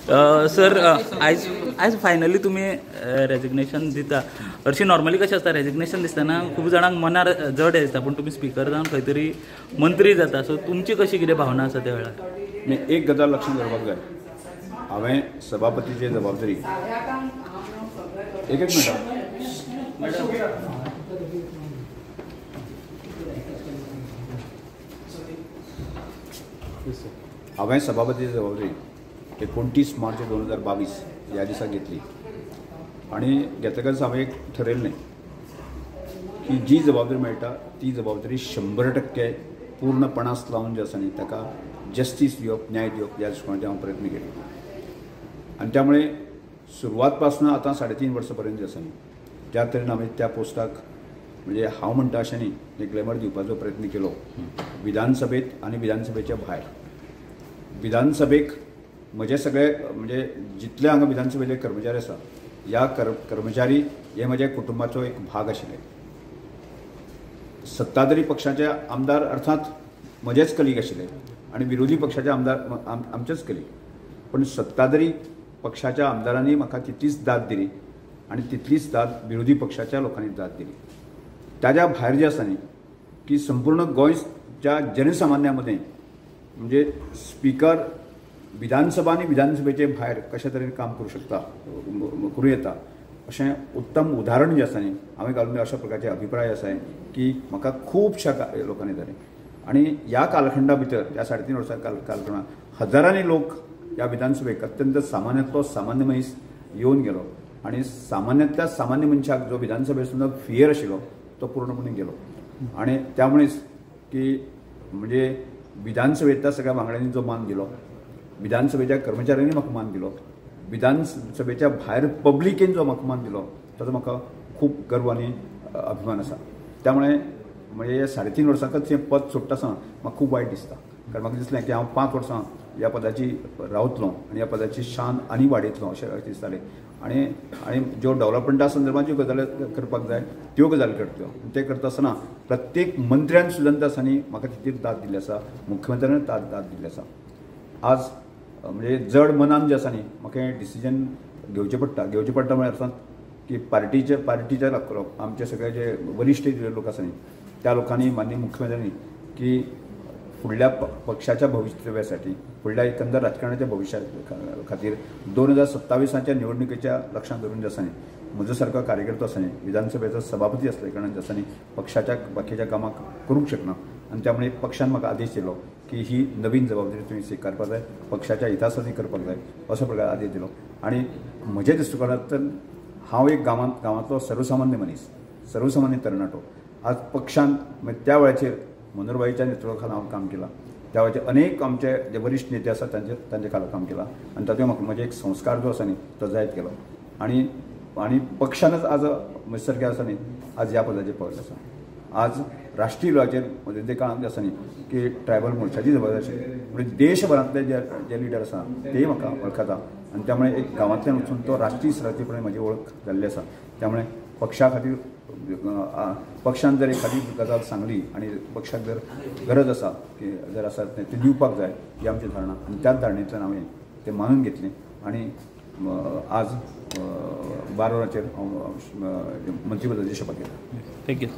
Sir, आयज आयज finally तुमी रेजिग्नेशन दिता. हरशीं नॉर्मली कशें आसता, रेजिग्नेशन दिसतना खूब जाणांक मनार जड दिसता, पूण तुमी स्पिकर जावन खंय तरी मंत्री जाता, सो तुमची कशी कितें भावना आसा त्या वेळार? न्ही, एक गजाल लक्षांत दवरपाक जाय, हांवें सभापतीची जबाबदारी एक एक मिनट हांवें सभापतीची जबाबदारी 29 मार्च 2022 ह्या दिसा घेतली आनी घेतकच हांवें एक ठरयल्लें की जी जबाबदारी मेळटा ती जबाबदारी 100% पूर्णपणास लावन जे आसा न्ही ताका जस्टीस दिवप, न्याय दिवप ह्या दृश्टिकोनाचेर हांव प्रयत्न केलो. आनी त्यामुळे सुरवात पासून आतां 3.5 वर्सां पर्यंत जे आसा न्ही ज्या तरेन हांवें त्या पोस्टाक म्हणजे हांव म्हणटा अशें न्ही एक ग्लॅमर दिवपाचो प्रयत्न केलो विधानसभेत आनी विधानसभेच्या भायर. विधानसभेक म्हजे सगळे म्हणजे जितले हांगा विधानसभेचे कर्मचारी आसा ह्या कर्मचारी हे म्हज्या कुटुंबाचो एक भाग आशिल्ले. सत्ताधारी पक्षाचे आमदार अर्थात म्हजेच कलीग आशिल्ले आनी विरोधी पक्षाचे आमदार आमचेच कलीग, पण सत्ताधारी पक्षाच्या आमदारांनी म्हाका तितलीच दाद दिली आनी तितलीच दाद विरोधी पक्षाच्या लोकांनी दाद दिली. ताज्या भायर जे आसा न्ही की संपूर्ण गोंयच्या जनसामान्या मदें म्हणजे स्पिकर विधानसभा आनी विधानसभेचे भायर कशे तरेन काम करूं शकता, करूं येता अशें उत्तम उदाहरण जें आसा न्ही हांवें घालून अशा प्रकारचे अभिप्राय आसा की म्हाका खुबश्या लोकांनी जालें. आनी ह्या कालखंडा भितर ह्या 3.5 वर्सां कालखंडात हजारांनी लोक ह्या विधानसभेक अत्यंत सामान्यांतलो सामान्य मनीस येवन गेलो आनी सामान्यांतल्या सामान्य मनशाक जो विधानसभेर सुद्दां फियर आशिल्लो तो पूर्णपणे गेलो. आनी त्यामुळेच की म्हणजे विधानसभेंतल्या सगळ्या वांगड्यांनी जो मान दिलो, विधानसभेच्या कर्मचाऱ्यांनी म्हाका मान दिलो, विधानसभेच्या भायर पब्लिकेन जो म्हाका मान दिलो ताचो म्हाका खूब गर्व आनी अभिमान आसा. त्यामुळे म्हणजे 3.5 वर्सांकच हें पद सोडटा आसतना म्हाका खूब वायट दिसता, कारण म्हाका दिसलें की हांव 5 वर्सां ह्या पदाची रावतलो आनी ह्या पदाची शान आनी वाडयतलो अशें दिसतालें. आनी आनी ज्यो डेवलपमेंटा संदर्भात ज्यो गजाली करपाक जाय त्यो गजाली करतल्यो, ते करता आसतना प्रत्येक मंत्र्यान सुद्दां आसा न्ही म्हाका तितली दाद दिल्ली आसा, मुख्यमंत्र्यान दाद दिल्ली आसा. आज म्हणजे जड मनान जें आसा न्ही म्हाका हें डिसिजन घेवचें पडटा. घेवचें पडटा म्हळ्यार अर्थात की पार्टीच्या आमचे सगळे जे वरिश्ठ जे लोक आसा न्ही त्या लोकांनी माननीय मुख्यमंत्र्यांनी की फुडल्या पक्षाच्या भवितव्यासाठी, फुडल्या एकंदर राजकारणाच्या भविश्या खातीर 2027 निवडणुकीच्या लक्षांत धरून जे आसा न्ही म्हजो सारको कार्यकर्तो आसा न्ही विधानसभेचो सभापती आसल्या कारणान जे आसा न्ही पक्षाच्या बाकीच्या कामाक करूंक शकना आनी त्यामुळे पक्षान म्हाका आदेश दिलो की ही नवीन जबाबदारी तुवें स्विकारपाक जाय, पक्षाच्या हितासाठी करपाक जाय असो प्रकार आदेश दिलो. आनी म्हज्या दृश्टिकोनांतल्यान हांव एक गांवांतलो सर्वसामान्य मनीस, सर्वसामान्य तरणाटो, आज पक्षान म्हणजे त्या वेळाचेर मनोहरभाईच्या नेतृत्वाखाला हांव काम केलां, त्या वेळाचेर अनेक आमचे जे वरिश्ठ नेते आसात तांचे खाला काम केलां आनी तातूंत म्हाका म्हजे एक संस्कार जो आसा न्ही तो जायत गेलो आनी आनी पक्षानच आज म्हजे सारकें आसा न्ही आज ह्या पदाचेर पावल्लें आसा. आज राष्ट्रीय लेवलाचेर म्हजे काळांत आसा न्ही की ट्रायबल मोर्चाची जबाबदारी आशिल्ली, म्हणजे देशभरांतले जे जे लिडर आसा तेय म्हाका वळखता आनी त्यामुळे एक गांवांतल्यान वचून तो राष्ट्रीय स्तराचेर प्रमाणे म्हजी वळख जाल्ली आसा. त्यामुळे पक्षा खातीर पक्षान जर एखादी गजाल सांगली आनी पक्षाक जर गरज आसा की जर आसा तें दिवपाक जाय ही आमची धारणा आनी त्याच धारणेंतल्यान हांवें तें मानून घेतलें आनी आज 12 वरांचेर हांव मंत्रीपदाची शपथ घेतां. Thank you.